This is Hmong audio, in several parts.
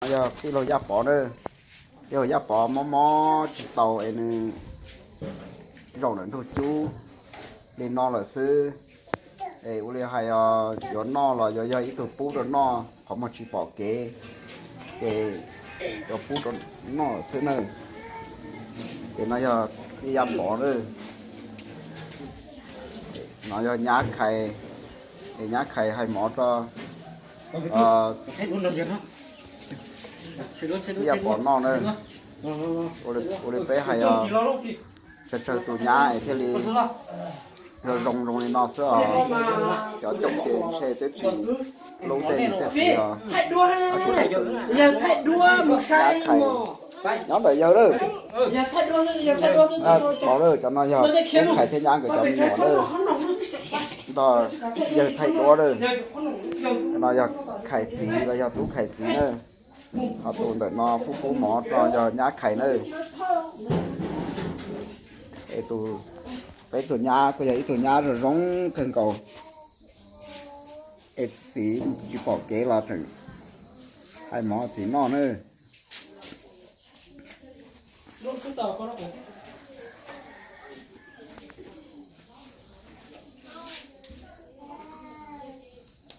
Yog tij laug Yaj Pov na, tij laug Yaj Pov mob mob tsis tau es nws zaum ntawm ntug cub li no lawm xwb. Es ua li hais yuav noj los yuav yog ib tug pub rau noj, qhov muag tsis pom kev, ces yuav pub rau noj xwb na. Ces no yog tij Yaj Pov na, no yog nyab Khais, es nyab Khais hais mov rau tij Yaj Pov noj na. Ua li peb hais os, tsawg tsawg tus nyab es thiaj li zoo zoo li no xwb os. Cov coob ces ntshe twb tsis hlub tej niam tej txiv os. Nyab Khais nyob ntawm yawg lawm. Pov lawm, cov no yog Tub Khais thiab nyab nkawd cov me nyuam lawm. Nrog yawg thaij duab lawm. No yog Khais txiv los yog Tub Khais txiv na. Ho tus ntawm no pub pub mov no yog nyab Khais na. Es tus, peb tug nyab kuj yog ib tug nyab zoo zoo kawg nkaus. Es txiv tsis pom kev los tseem hais mov txiv noj na.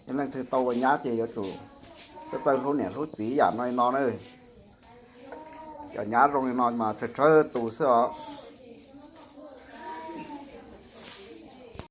Yog leej twg tau ua nyab ces yuav tsum txawj txawj hlub niam hlub txiv yam no li no na. Cov nyab zoo li no mas tsawg tsawg tus xwb os.